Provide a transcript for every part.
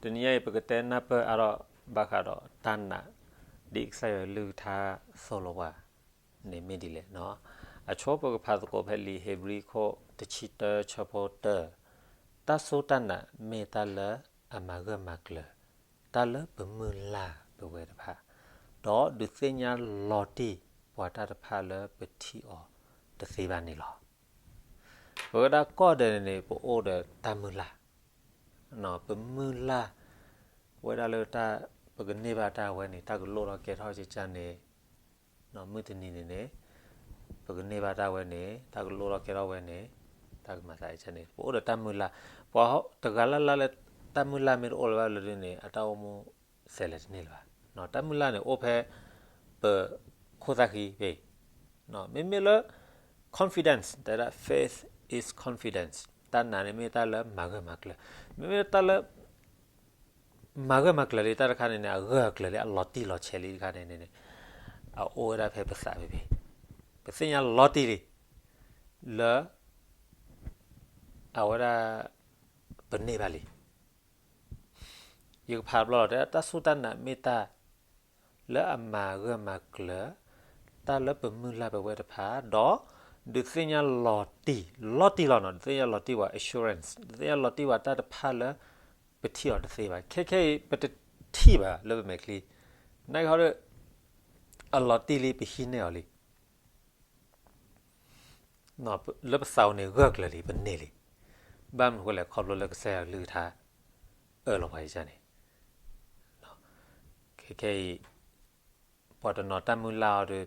တနံၤညါအံၤ ပကတဲနၢ်ပၢၢ်အါထီၣ်ဘၣ်ဃးဒီးတၢ်နာ် ဒ်ကစၢ်ယွၤကလုၢ်ကထါသိၣ်လိပှၤန့ၣ်မ့ၢ်ဒ်လဲၣ်. အဆိပကဖးသကိးဖဲလံာ်ဧ့ၤဘြံၤခိၣ်တဆံတၢဆၢဖိတၢ, တၢ်စူၢ်တၢ်နာ်မ့ၢ်တၢ်လၢအမၤဂၢၢ်မၤကျၢၤ တၢ်လၢပမုၢ်လၢ်ပဝဲတဖၣ်, ဒီးဒုးသ့ၣ်ညါလီၤတံၢ်ပှၤတၢ်တဖၣ်လၢပထံၣ်အီၤတသ့ဘၣ်န့ၣ်လီၤ. ပဝဲဒၣ်ကိးဂၤဒဲးန့ၣ်န့ၣ် ပအိၣ်ဒီးတၢ်မုၢ်လၢ်, ပမုၢ်လၢ်ဝဲဒၣ်လၢတၢ် ပကန့ၢ်ဘၣ်တၢ်ဝဲန့ၣ် တၢ်ကလိၣ်ထီၣ်ကဲထီၣ်ကကန့ၣ်, မုၢ်တနံၤန့ၣ်န့ၣ် ပကန့ၢ်ဘၣ်တၢ်ဝဲန့ၣ် တၢ်ကလိၣ်ထီၣ်ကဲထီၣ်ဝဲန့ၣ် တၢ်ကမၤသးကကန့ၣ် ပအိၣ်ဒီးတၢ်မုၢ်လၢ်. ပှၤတဂၤလၢ်လၢ်လၢတၢ်မုၢ်လၢ်မ့ၢ်တအိၣ်လၢၤဘၣ်လၢဒ်န့ၣ် အတၢ်အိၣ်မူစဲးလဲၤတန့ၢ်လၢၤဘၣ်. တၢ်မုၢ်လၢ်န့ၣ် အိၣ်ဖဲပခိၣ်သၣ်ဃံဖဲအံၤ, မ့မ့ၢ်လၢ confidence တဲဒၣ် faith is confidence တၢ်နာ်န့ၣ်မ့ၢ်တၢ်လၢမၤဂၢၢ်မၤကျၢၤ, မ့မ့ၢ်တၢ်လၢ မၤဂၢၢ်မၤကျၢၤလံတၢ်တခါန့ၣ်န့ၣ် အဂၢၢ်အကျၢၤလံ အလီၤတံၢ်လီၤဆဲးလံတခါန့ၣ်န့ၣ် အအိၣ်ဝဲဒၣ်ဖဲပသးဖဲဖဲ, ပသ့ၣ်ညါလီၤတံၢ်လံ လၢ အဝဲဒၣ် ပန့ၢ်ဘၣ်လံ. ယကဖးတဘျီလီၤ တဲ တၢ်စူၢ်တၢ်နာ်မ့ၢ်တၢ် လၢအမၤဂၢၢ်မၤကျၢၤ တၢ်လၢပမုၢ်လၢ်ပဝဲတဖၣ် ဒီး ဒုးသ့ၣ်ညါလီၤတံၢ် လီၤတံၢ်လီၤနီၤ ဒုးသ့ၣ်ညါလီၤတံၢ်ပှၤ assurance ဒုးသ့ၣ်ညါလီၤတံၢ်ပှၤတၢ်တဖၣ်လၢ ပထံၣ်အီၤတသ့ဘၣ်. ခဲခဲအံၤ ပတထံၣ်ဘၣ်လၢပမဲာ်ချံ, နာ်က့ဟီဒီး အလီၤတံၢ်လံ ပဟံးန့ၢ်အီၤလံ လၢပသးအိၣ်န့ၣ်ဂၢၢ်ကျၢၤလံ ပန့ၢ်လံ. ဘၣ်မနုၤဃိလဲၣ် ခီဖျိလၢကစၢ်ယွၤကလုၢ်ကထါ အၢၣ်လီၤပှၤယကန့ၣ်, ခဲခဲအံၤ ပှၤတနီၤတၢ်မုၢ်လၢ်အီၤဒီး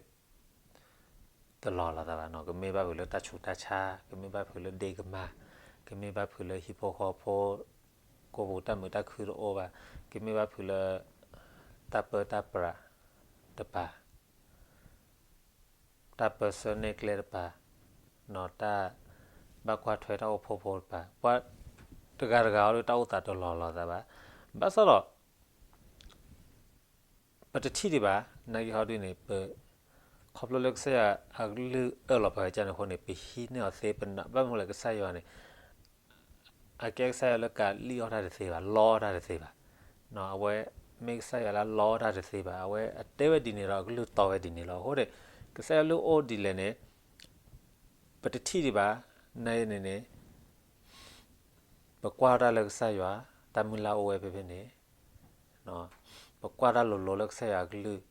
တလီၤလိာ်သးဘၣ်နီၤ, ကမ့ၢ်ဘၣ်ဖုးလၢတၢ်ဆူးတၢ်ဆါ, ကမ့ၢ်ဘၣ်ဖုးလၢဒ့ကမၢ်, ကမ့ၢ်ဘၣ်ဖုးလၢဟံၣ်ဖိဃီဖိ ကိၢ်ပူၤတၢ်မုာ်တၢ်ခုတအိၣ်ဘၣ်, ကမ့ၢ်ဘၣ်ဖုးလၢ တၢ်ပၢတၢ်ပြးတပၤ တၢ်ပၢဆှၢနဲၣ်ကျဲတပၤ, တၢ်ဘၣ်ကွၢ်ထွဲတၢ်အိၣ်ဖှိၣ်ဖိတပၤ, ပှၤတဂၤတဂၤအီၤဒီးတၢ်အိၣ်သးတလီၤလိာ်သးဘၣ်. ဘၣ်ဆၣ်ဒီး ပတထံၣ်ဒံးဘၣ်, နာ်က့ဟီဒုန့ၣ် ပ ခီဖျိလၢကစၢ်ယွၤအကလုၢ်အၢၣ်လီၤပှၤကန့ၣ်အဃိန့ၣ် ပဟံးန့ၢ်အီၤသ့ ပနာ်ဘၣ်မနုၤလဲၣ် ကစၢ်ယွၤန့ၣ် အကဲကစၢ်ယွၤလၢကလံၣ်အီၣ်တၢ်တသ့ဘၣ်, လီအီၣ်တၢ်တသ့ဘၣ်. အဝဲမ့ၢ်ကစၢ်ယွၤလၢလီအီၣ်တၢ်တသ့ဘၣ်, အဝဲအတဲဝဲဒ်န့ၣ်ဒီး အကလုၢ်တီဝဲဒ်န့ၣ်လီၤ. အဃိန့ၣ် ကစၢ်ယွၤလုၢ်အိၣ်ဒ်လဲၣ်န့ၣ် ပတထံၣ်ဒံးဘၣ်, နာ်က့န့ၣ်န့ၣ် ပကွၢ်တၢ်လၢကစၢ်ယွၤ တၢ်မုၢ်လၢ်အိၣ်ဝဲဖဲဖဲန့ၣ်, ပကွၢ်တၢ်လိၤလိၤလၢကစၢ်ယွၤအကလုၢ်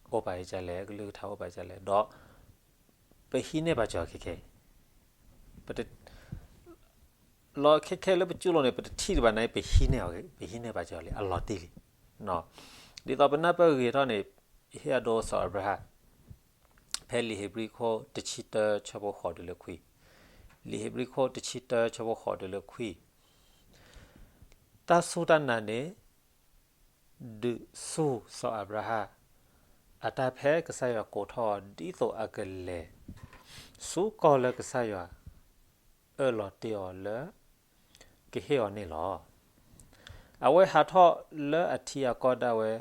အိၣ်ပာ်ယကလဲၣ်, အကလုၢ်ကထါအိၣ်ပာ်ယကလဲၣ်, ဒီး ပဟံးန့ၢ်ပာ်စၢၤအီၤခဲခဲအံၤ, ပတ လီၤခဲခဲလၢပကၠူလိာ်န့ၣ် ပတထံၣ်ဒံးဘၣ်န့ၣ် ပဟံးန့ၢ်အီၤ, ပဟံးန့ၢ်ပာ်စၢၤအီၤလံ အလီၤတံၢ်လံ. ဒ်သိးပနၢ်ပၢၢ်ဂ့ၤထီၣ်န့ၣ် ယဟ့ၣ်အဒိစီၤအၤဘြၤဟၣ် ဖဲလံာ်ဧ့ၤဘြံၤခိၣ်တဆံတၢဆၢဖိဃိးတုၤလၢခွံ, လံာ်ဧ့ၤဘြံၤခိၣ်တဆံတၢဆၢဖိဃိးတုၤလၢခွံ, တၢ်စူၢ်တၢ်နာ်န့ၣ် ဒုးဆူၣ်စီၤအၤဘြၤဟၣ် အတၢ်ဖဲကစၢ်ယွၤကိးထီၣ်အီၤ ဒ်သိးအကလဲၤ ဆူကီၢ်လၢကစၢ်ယွၤ အၢၣ်လီၤတ့ၢ်အီၤလၢ ကဟ့ၣ်အီၤန့ၣ်လီၤ. အဝဲဟးထီၣ်လၢအထံအကီၢ်ဒၣ်ဝဲ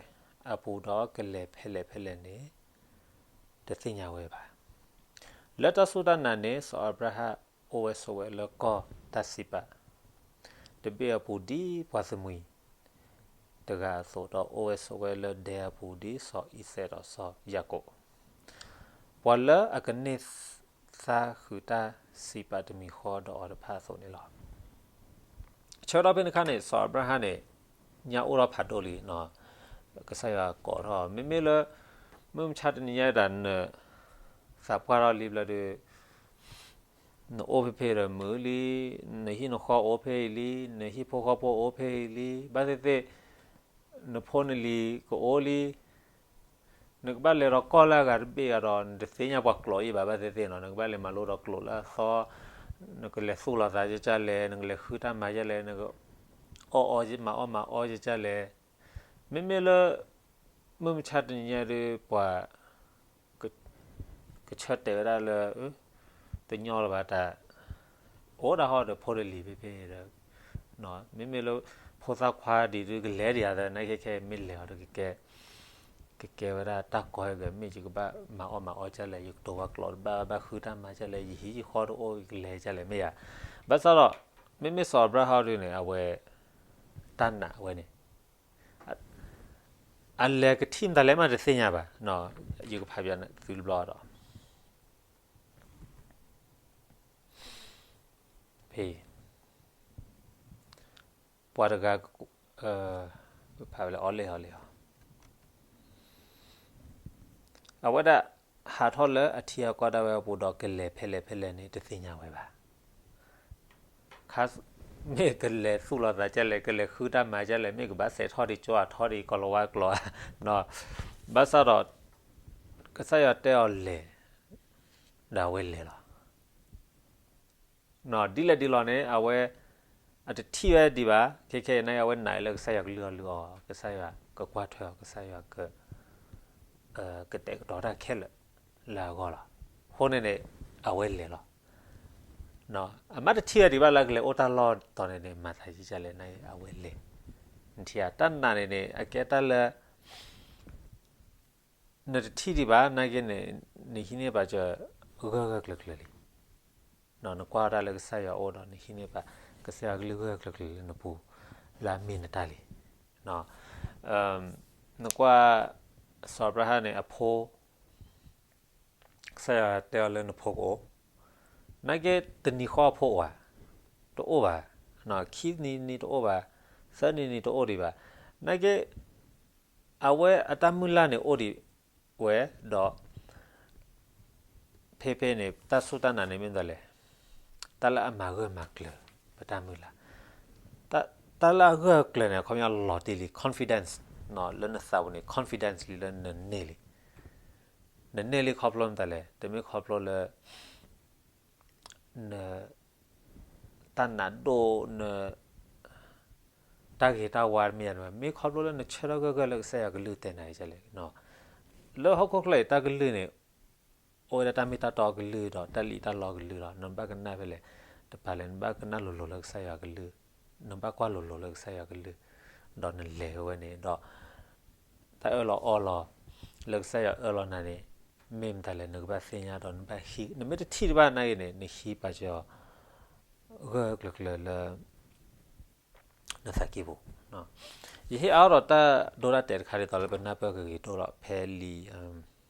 အပူၤဒီး ကလဲၤဖဲလဲၣ်ဖဲလဲၣ်န့ၣ် တသ့ၣ်ညါဝဲဘၣ်. လၢတၢ်စူၢ်တၢ်နာ်န့ၣ် စီၤအၤဘြၤဟၣ်အိၣ်ဝဲဆိးဝဲလၢကီၢ်တၢ်စံးပာ် တဘ့ၣ်အပူၤဒ်ပှၤသမံၤတဂၤအသိး, ဒီးအိၣ်ဝဲဆိးဝဲလၢဒဲအပူၤဒ်စီၤအံၤစဲးဒီးစီၤယၤကိာ်, ပှၤလၢအကန့ၢ်သါဃုာ်တၢ်စံးပာ်တမံၤဃီဒီးအီၤတဖၣ်အသိးန့ၣ်လီၤ. ဆၢကတီၢ်ဖဲန့ၣ်အခါန့ၣ် စီၤအၤဘြၤဟၣ်န့ၣ် ညါအိၣ်ထီၣ်ဖးဒိၣ်လံ, ကစၢ်ယွၤကိးထီၣ်, မ့မ့ၢ်လၢ မုၢ်မဆါတနံၤညါဒၣ် နသးပှၢ်ထီၣ်လံဘျီဒီး နအိၣ်ဖဲဖဲဒီးမုာ်လံ, နဟံၣ်နဃီအိၣ်ဖဲအံၤလံ, နဟံၣ်ဖိဃီဖိအိၣ်ဖဲအံၤလံ, ဘၣ်သ့ၣ်သ့ၣ် နဖိနလံၤကအိၣ်လံ, နကဘၣ်လဲၤဒီးကီၢ်လၢအဂၤတဘ့ၣ်ဂၤဒီး နတသ့ၣ်ညါပှၤကျိာ်အံၤဘၣ်, ဘၣ်သ့ၣ်သ့ၣ်နီၤ, နကဘၣ်လဲၤမၤလိဒီးကျိာ်လၢအသီ, နကလဲၤသူၣ်လီၤသးကကလဲၣ်, နကလဲၤဃုတၢ်မၤကလဲၣ်, နကအီၣ်အီမၤအီၣ်မၤအီကကလဲၣ်, မ့မ့ၢ်လၢ မုၢ်မဆါတနံၤညါဒီး ပှၤ ကဆၢတဲာ်ဝဲဒၣ်လၢ တညီလၢၤဘၣ်တၢ် အိၣ်ဒၣ်ဟီဒီးဖိတလံၤဖဲဖဲဒီး မ့မ့ၢ်လၢ ဖိသၣ်ခွါဒ်ဒုးကလဲၤဒံးဧါသနာ်က့ခဲ မ့ၢ်လဲၤအီၤဒီး ကကဲဝဲဒၣ်တၢ်ကီဟဲက့ၤ မ့ၢ်ယကဘၣ်မၤအီၣ်မၤအီကလဲၣ်, ယကတိၤဝဲကျိာ်တဘၣ်ဘၣ်, ဃုတၢ်မၤကလဲၣ်, ယဟံၣ်ယဃီတအိၣ်ကလဲၤကလဲၣ်မ့ၢ်ဧါ. ဘၣ်ဆၣ်ဒီး မ့မ့ၢ်စီၤအၤဘြၤဟၣ်ဒုးန့ၣ် အဝဲ တၢ်နာ်ဝဲန့ၣ် အလဲၤကထံၣ်မတၤလဲၣ်မးတသ့ၣ်ညါဘၣ်. ယကဖးဘၣ်သုတဘျီဒီး ဖဲ ပှၤတဂၤ ဖးဝဲလၢအီၤလဲၣ်အီၤလဲၣ်အီၤ အဝဲဒၣ်ဟးထီၣ်လၢအထံအကီၢ်ဒၣ်ဝဲအပူၤဒီး ကလဲၤဖဲလဲၣ်ဖဲလဲၣ်န့ၣ် တသ့ၣ်ညါဝဲဘၣ်. ခါ မ့ၢ်ကလဲၤသူၣ်လီၤသးကဲလဲၣ်, ကလဲၤဃုတၢ်မၤကဲလဲၣ်, မ့ၢ်ကဘၣ်စဲးထီၣ်ဒံးကၠီအထီၣ်ဒံး ကီၤလၤဝါကျိာ်, ဘၣ်ဆၣ်ဒီး ကစၢ်ယွၤတဲအီၤလဲၤ ဒီးအဝဲလဲၤလီၤ. ဒ်လဲၣ်ဒ်လဲၣ်န့ၣ် အဝဲ အတထံၣ်ဝဲဒံးဘၣ်. ခဲခဲအံၤန့ၣ် အဝဲနာ်လၢကစၢ်ယွၤကလုၢ်အီၣ်လုၢ်အီအီၤ, ကစၢ်ယွၤကကွၢ်ထွဲအီၤ, ကစၢ်ယွၤက ကတဲာ်ကတီၤတၢ်ခဲလၢာ်လၢအဂီၢ်လီၤ. အဃိန့ၣ်န့ၣ် အဝဲလဲၤလီၤ. အမ့ၢ်တထံၣ်ဝဲဒံးဘၣ်လၢကလဲၤအိၣ်တၢ်လီၢ်တီၤန့ၣ်န့ၣ် မၤသးဒ်လဲၣ်န့ၣ် အဝဲလဲၤ. နထံၣ်ဧါ, တၢ်နာ်န့ၣ်န့ၣ် အကဲတၢ်လၢ နတထံၣ်ဒံးဘၣ်နာ်က့န့ၣ် နဟံးန့ၢ်ပာ်စၢၤ ဂၢၢ်ဂၢၢ်ကျၢၤကျၢၤလံ. နကွၢ်တၢ်လၢကစၢ်ယွၤအအိၣ်ဒီး နဟံးန့ၢ်ပာ်ကစၢ်ယွၤကလုၢ်ဂၢၢ်ဂၢၢ်ကျၢၤကျၢၤလၢနပူၤ လၢအမ့ၢ်နတၢ်လံ. နကွၢ် စီၤအၤဘြၤဟၣ်န့ၣ် အဖိ ကစၢ်ယွၤတဲအီၤလၢနဖိကအိၣ်, နာ်က့တနံၤဃီအဖိအိၣ်ဧါ, တအိၣ်ဘၣ်, ခံနံၤနံၤတအိၣ်ဘၣ်, သၢနံၤနံၤတအိၣ်ဒံးဘၣ်. နာ်က့ အဝဲအတၢ်မုၢ်လၢ်န့ၣ်အိၣ်ဒံးဝဲဒီး ဖဲဖဲန့ၣ် တၢ်စူၢ်တၢ်နာ်န့ၣ်မ့ၢ်မတၤလဲၣ်, တၢ်လၢအမၤဂၢၢ်မၤကျၢၤ ပတၢ်မုၢ်လၢ်, တၢ်လၢအဂၢၢ်အကျၢၤန့ၣ် အခီပညီလီၤတံၢ်လံ confidence လၢနသးပူၤန့ၣ် confidence လံလၢနန့ၢ်လံ, နန့ၢ်လံခီဖျိမတၤလဲၣ်, တမ့ၢ်ခီဖျိလၢ န တၢ်နာ်ဒိၣ်န တၢ်ဂ့ၤတၢ်ဝါမ့ၢ်ဧါ, မ့ၢ်ခီဖျိလၢနဆၢထၢၣ်ဂၢၢ်ဂၢၢ်လၢကစၢ်ယွၤကလုၢ်တဲနၤလဲၣ်. လၢဟီၣ်ခိၣ်ချၢအံၤတၢ်ကလုၢ်န့ၣ် အိၣ်ဝဲဒၣ်တၢ်မ့ၢ်တၢ်တီအကလုၢ်ဒီးတၢ်လံၣ်တၢ်လီအကလုၢ်လီၤ. နဘၣ်ကနၣ်ဖဲလဲၣ်, တပၤလဲၣ် နဘၣ်ကနၣ်လိၤလိၤလၢကစၢ်ယွၤကလုၢ်, နဘၣ်ကွၢ်လိၤလိၤလၢကစၢ်ယွၤကလုၢ်, ဒီးနလဲၤဝဲန့ၣ်ဒီး တၢ်အၢၣ်လီၤအီလီၤ လၢကစၢ်ယွၤအၢၣ်လီၤနၤန့ၣ် မ့ၢ်မတၤလဲၣ် နကဘၣ်သ့ၣ်ညါဒီး နဘၣ်ဟံး, နမ့ၢ်တထံၣ်တဘၣ်နာ်က့န့ၣ် နဟံးပာ်စၢၤအီၤ ဂၢၢ်ကျၢၤကျၢၤလၢ နသးကံၢ်ပူၤ. ယဟ့ၣ်အါထီၣ်တၢ်ဒိတၢ်တဲာ်တခါဒ်သိးလၢပနၢ်ပၢၢ်ကဂ့ၤဒိၣ်လီၤ ဖဲလံာ်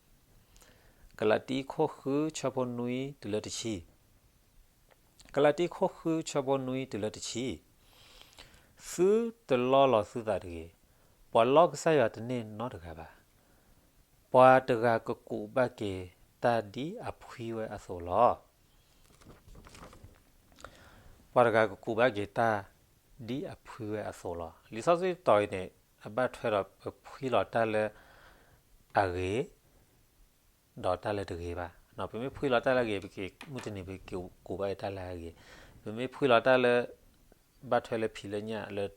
ကလၤတံ ခိၣ်ဃု ဆၢဖိနွံတုၤလၢတဆံ, ကလၤတံ ခိၣ်ဃု ဆၢဖိနွံတုၤလၢတဆံ, သုတလီလီၤသုသးတဂ့ၤ, ပှၤလီကစၢ်ယွၤတန့ၢ်နီတဂၤဘၣ်. ပှၤတဂၤကကူးဘၣ်က့ၤတၢ်ဒ်အဖှံဝဲအသိးလီၤ. ပှၤတဂၤကကူးဘၣ်က့ၤတၢ်ဒ်အဖှံဝဲအသိးလီၤ. လံာ်စီဆှံတီၤအံၤန့ၣ် အဘၣ်ထွဲဒီးပဖှံလီၤတၢ်လၢအဂ့ၤ ဒီးတၢ်လၢတဂ့ၤဘၣ်. ပမ့ၢ်ဖှံလီၤတၢ်လၢအဂ့ၤ ပက့ၤမုၢ်တနံၤ ပက့ၤကူးဘၣ်တၢ်လၢအဂ့ၤ, ပမ့ၢ်ဖှံလီၤတၢ်လၢ ဘၣ်ထွဲလၢဖံးလၢညၣ်လၢ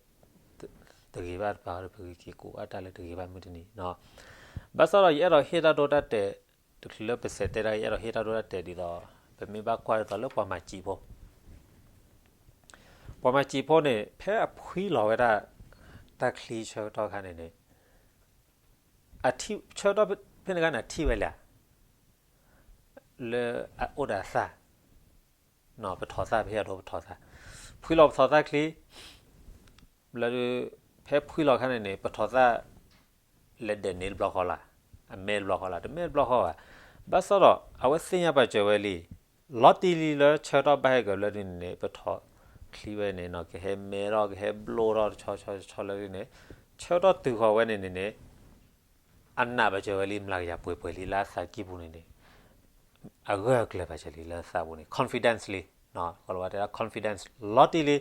တဂ့ၤဘၣ်တပၤဒီး ပက့ၤကူးဘၣ်တၢ်လၢတဂ့ၤဘၣ်မုၢ်တနံၤ. ဘၣ်ဆၣ်ဒီးယအဲၣ်ဒိးဟ့ၣ်တၢ်ဒိတၢ်တဲာ် တချုးလၢပစဲးတဲဒၣ် ယအဲၣ်ဒိးဟ့ၣ်တၢ်ဒိတၢ်တဲာ်ဒ်သိး ပမ့ၢ်ဘၣ်ကွၢ်ဒ်သိးလၢပှၤမၤစံာ်ဖိ ပှၤမၤစံာ်ဖိန့ၣ် ဖဲအဖှံလီၤဝဲဒၣ် တၢ်ချံဆၢကတီၢ်ခါန့ၣ်န့ၣ် ဆၢကတီၢ်ဖဲန့ၣ်ခါန့ၣ် အထံၣ်ဝဲလဲၣ် လၢအအိၣ်ဒီးအသၣ် ပထိးသၣ် ပဟ့ၣ်အဒိပထိးသၣ်, ဖှံလီၤပထိးသၣ်ချံ, ဘျီဒုး ဖဲဖှံလီၤခါန့ၣ်န့ၣ် ပထိးသၣ် လဲၤဒဲးန့ၣ်တဘျီဃီလၢ်, အမဲတဘျီဃီလၢ်, တမဲတဘျီဃီဘၣ်. ဘၣ်ဆၣ်ဒီး အဝဲသ့ၣ်ညါပာ်စၢၤဝဲလံ, လီၤတံၢ်လံလၢဆၢကတီၢ်ဘၣ်ဟဲက့ၤဘျီဒုးန့ၣ်န့ၣ် ပထိးချံဝဲန့ၣ်နီၤ ကဟဲမဲထီၣ် ကဟဲဘျိထီၣ်တဆီဆီဆီလၢဒုးန့ၣ် ဆၢကတီၢ်တုၤဃီၤဝဲန့ၣ်န့ၣ်န့ၣ် အနာ်ပာ်စၢၤဝဲလံ မျးကယၤပှဲၤပှဲၤလံ လၢအသးကံၢ်ပူၤန့ၣ်န့ၣ် အဂၢၢ်အကျၢၤပာ်စၢၤလံလၢအသးပူၤန့ၣ် confidence လံ, ကီၤလၤဝါတဲဒၣ် confidence လီၤတံၢ်လံ,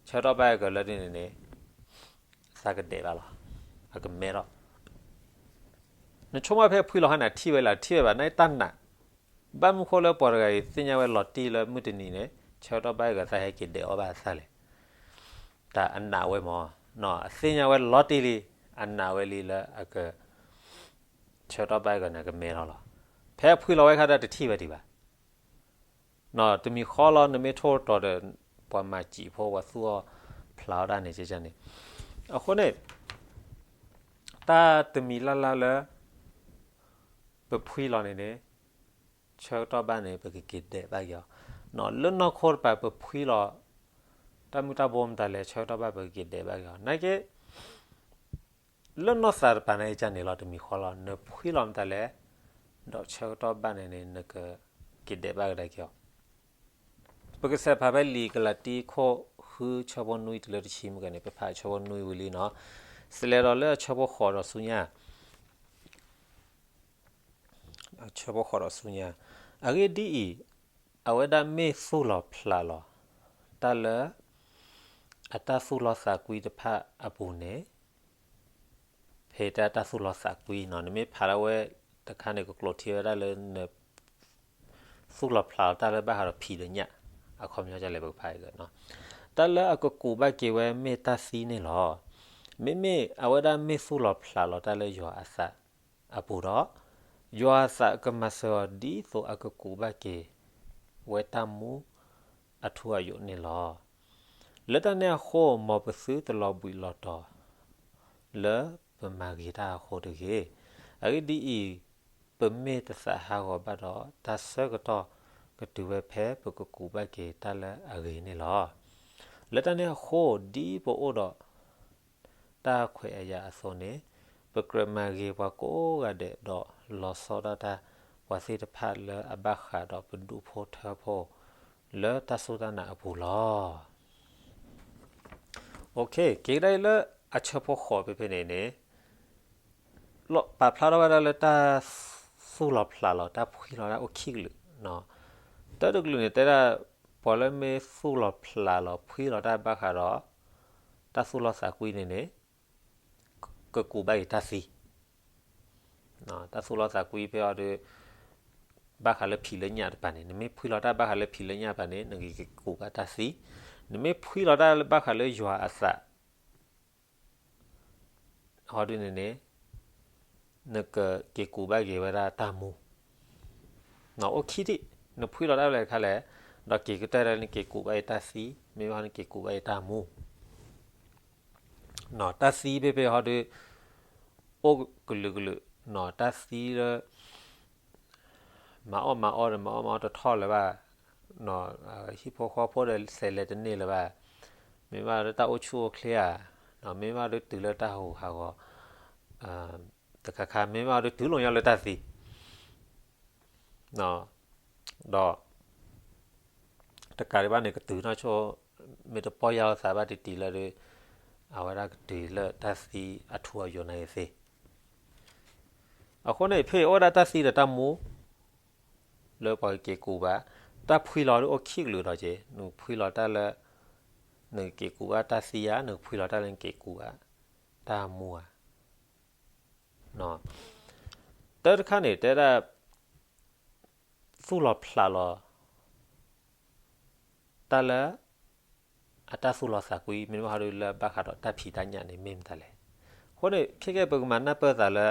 ဆၢကတီၢ်ဘၣ်ဟဲက့ၤဘျီဒုးန့ၣ်န့ၣ် အသးကဒဲးဘၣ်လီၤ, အကမဲထီၣ် နဆိကမိၣ်ဖဲဖှံလီၤခါန့ၣ် အထံၣ်ဝဲလဲၣ်, အထံၣ်ဝဲဘၣ်, နာ်တၢ်နာ်, ဘၣ်မနုၤဃိလၢပှၤတဂၤအံၤ သ့ၣ်ညါဝဲလီၤတံၢ်လၢမုၢ်တနံၤန့ၣ် ဆၢကတီၢ်ဘၣ်ဟဲက့ၤသးဟဲက့ၤဒဲးအီၣ်ဘၣ်အသၣ်လဲၣ်, တၢ်အနာ်ဝဲမၢ်, အသ့ၣ်ညါဝဲလီၤတံၢ်လံ, အနာ်ဝဲလံလၢအက ဆၢကတီၢ်ဘၣ်ဟဲက့ၤန့ၣ် ကမဲထီၣ်လီၤ, ဖဲအဖှံလီၤဝဲခါဒီးတထံၣ်ဝဲဒံးဘၣ် တမံၤဃီလီၤ နမ့ၢ်ထိၣ်တီၤဒီး ပှၤမၤစံာ်ဖိ ပှၤသူၣ်အီၣ်ဖျးအီၣ်တၢ်န့ၣ် ကန့ၣ်, အဃိန့ၣ် တၢ်တမံၤလၢ်လၢ်လၢ ပဖှံလီၤန့ၣ်န့ၣ် ဆၢကတီၢ်ဘၣ်န့ၣ် ပကက့ၤဒဲးဘၣ်က့ၤအီၤ, လၢနီၢ်ခိတပၤ ပဖှံလီၤ တၢ်မုၢ်တၢ်ဘိမတၤလဲၣ် ဆၢကတီၢ်ဘၣ်ပကက့ၤဒဲးဘၣ်က့ၤအီၤ နာ်က့ လၢနီၢ်သးတပၤန့ၣ် ယကန့ၣ်လီၤတမံၤဃီလီၤ နဖှံလီၤမတၤလဲၣ် ဒီးဆၢကတီၢ်ဘၣ်န့ၣ်န့ၣ် နကက့ၤဒဲးဘၣ်ကဒါက့ၤအီၤ ပကစးဖးဖဲလံာ်ကလၤတံခိၣ်ဃုဆၢဖိနွံတုၤလၢတဆံမ့ၢ်ဂ့ၤန့ၣ် ပဖးဆၢဖိနွံဝံၤလံနီၤ, စလဲၤဒီးလၢအဆၢဖိဃိးဒီးဆူညါ ဆၢဖိဃိးဒီးဆူညါ, အဂ့ၢ်ဒ်အံၤ, အဝဲဒၣ်မ့ၢ်သူၣ်လီၤဖျးလီၤ တၢ်လၢ အတၢ်သူၣ်လီၤသးကွံတဖၣ်အပူၤန့ၣ် ဖဲတၢ်တၢ်သူၣ်လီၤသးကွံနီၤ နမ့ၢ်ဖးလၢဝဲတခါန့ၣ် ကကျိးထံဝဲဒၣ်လၢန သူၣ်လီၤဖျးလီၤတၢ်လၢဘၣ်ဃးဒီးဖံးဒီးညၣ်, အခီပညီဒ်လဲၣ်ပကဖးအံၤလၢ တၢ်လၢအကကူးဘၣ်က့ၤဝဲမ့ၢ်တၢ်သံန့ၣ်လီၤ. မ့မ့ၢ်အဝဲဒၣ်မ့ၢ်သူၣ်လီၤဖျးလီၤတၢ်လၢယွၤအသးအပူၤဒီး, ယွၤအသးကမၤစၢၤအီၤဒ်သိးအကကူးဘၣ်က့ၤဝဲတၢ်မူအထူအယိာ်န့ၣ်လီၤ. လၢတၢ်န့ၣ်အဃိ မ်ပသုတလီၤဘှံးလီၤတီၤ လၢပမၤဂ့ၤတၢ်အဃိတဂ့ၤ. အဂ့ၢ်ဒ်အံၤ, ပမ့ၢ်တသးဟးဂီၤဘၣ်ဒီး တၢ်ဆၢကတီၢ်ကတုၤဝဲဖဲပကကူးဘၣ်က့ၤတၢ်လၢအဂ့ၤန့ၣ်လီၤ. လၢတၢ်န့ၣ်အဃိ, ဒ်ပအိၣ်ဒီးတၢ်ခွဲးအယာ်အသိးန့ၣ်, ပကြၢးမၤဂ့ၤပှၤကိးဂၤဒဲးဒီးလီၤဆီဒၣ်တၢ် ပှၤသ့ၣ်တဖၣ်လၢအဘၣ်ဃးဒီးပဒူၣ်ဖိထၢဖိ လၢတၢ်စူၢ်တၢ်နာ်အပူၤလီၤ. က့ၤကဒါအံၤလၢအဆၢဖိဃိးဖဲဖဲန့ၣ်န့ၣ် ပာ်ဖျါထီၣ်ဝဲဒၣ်လၢတၢ်သူၣ်လီၤဖျးလီၤ တၢ်ဖှံလီၤတၢ်အိၣ်ခံကလုာ်, တၢ်တကလုာ်န့ၣ် တဲဒၣ် ပှၤလၢမ့ၢ်သူၣ်လီၤဖျးလီၤ ဖှံလီၤတၢ်ဘၣ်ဃးဒီး တၢ်သူၣ်လီၤသးကွံန့ၣ်န့ၣ် ကကူးဘၣ်က့ၤတၢ်သံ တၢ်သူၣ်လီၤသးကွံဖဲအီၤဒီး ဘၣ်ဃးလၢဖံးလၢညၣ်တပၤန့ၣ် နမ့ၢ်ဖှံလီၤတၢ်ဘၣ်ဃးလၢဖံးလၢညၣ်တပၤန့ၣ် နကက့ၤကူးဘၣ်တၢ်သံ, နမ့ၢ်ဖှံလီၤတၢ်ဘၣ်ဃးလၢယွၤအသး ဟီဒုန့ၣ်န့ၣ် နကက့ၤကူးဘၣ်က့ၤဝဲဒၣ်တၢ်မူ, အိၣ်ခံထံၣ်, နဖှံလီၤတၢ်ဖဲလဲၣ်တခါလဲၣ်, ဒီးက့ၤကတၢၢ်ဒီးနက့ၤကူးဘၣ်အံၤတၢ်သံ, မ့မ့ၢ်ဟီနက့ၤကူးဘၣ်အံၤတၢ်မူ တၢ်သံဖဲဖဲဟီဒီး အိၣ်ကလုာ်ကလုာ်, တၢ်သံလၢ မၤအီၣ်မၤအီဒီး မၤအီၣ်မၤအီတထီၣ်လၢၤဘၣ်, ဟံၣ်ဖိဃီဖိဒီးစဲးလဲၤတန့ၢ်လၢၤဘၣ်, မ့ၢ်ဘၣ်ဒီးတၢ်အိၣ်ဆူၣ်အိၣ်ချ့ဧါ, မ့ၢ်ဘၣ်ဒီးတုၤလၢတၢ်ဟးဂူာ်ဟးဂီၤ တခါခါ မ့ၢ်ဘၣ်ဒီးတုၤလီၤညီလၢတၢ်သံ ဒီး တကးဒံးဘၣ်န့ၣ် ကတုၤနီၢ်ဆိ မ့ၢ်တပီၢ်ယၢ်လီၤသးဘၣ်တံၢ်တံၢ်လၢဒီး အဝဲဒၣ်ကတုၤလၢတၢ်သံအထူအယိာ်န့ၣ်သ့. အဃိန့ၣ် ဖဲအိၣ်ဝဲဒၣ်တၢ်သံဒီးတၢ်မူ လၢပှၤကက့ၤကူးဘၣ်, တၢ်ဖှံလီၤဒီးအိၣ်ခံကလုာ်ဒီးက့ၤ, နဖှံလီၤတၢ်လၢ နကက့ၤကူးဘၣ်တၢ်သံဧါ, နကဖှံလီၤတၢ်လၢနက့ၤကူးဘၣ်တၢ်မူဧါ. တၢ်တခါန့ၣ် တဲဒၣ် သူၣ်လီၤဖျးလီၤ တၢ်လၢ အတၢ်သူၣ်လီၤသးကွံ မ့တမ့ၢ်ဟီဒုလၢဘၣ်ဃးဒီးတၢ်ဖံးတၢ်ညၣ်န့ၣ် မ့ၢ်မတၤလဲၣ်. အဃိန့ၣ် ခဲကဲပကမၤနၢ်ပၢၢ်သးလၢ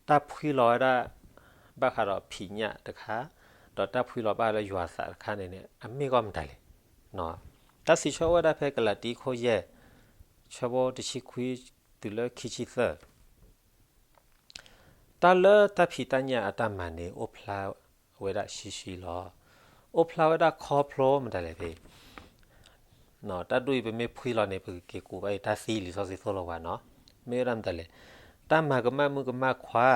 တၢ်ဖှံလီၤဝဲဒၣ် ဘၣ်ဃးဒီးဖံးညၣ်တခါ, ဒီးတၢ်ဖှံလီၤဘၣ်ဃးလၢယွၤသးတခါန့ၣ်န့ၣ် အမ့ၢ်ဂီၢ်မတၤလဲၣ်. တၢ်စံးဆၢအိၣ်ဝဲဒၣ်ဖဲကလၤတံခိၣ်ယဲၢ် ဆၢဖိတဆံခွံတုၤလၢခံဆံသၢ တၢ်လၢတၢ်ဖံးတၢ်ညၣ်အတၢ်မၤန့ၣ် အိၣ်ဖျါဝဲဒၣ်ဆှံဆှံလီၤ. အိၣ်ဖျါဝဲဒၣ်ခီဖျိမတၤလဲၣ်ဖဲ တၢ်ဒ်အံၤ ပမ့ၢ်ဖှံလီၤန့ၣ် ပကက့ၤကူးဘၣ်အံၤတၢ်သံလံာ်စီဆှံသိၣ်လိပှၤနီၤ. မ့ၢ်ဝဲဒၣ်မတၤလဲၣ်, တၢ်မၤကမၣ်မုၣ်ကမၣ်ခွါ,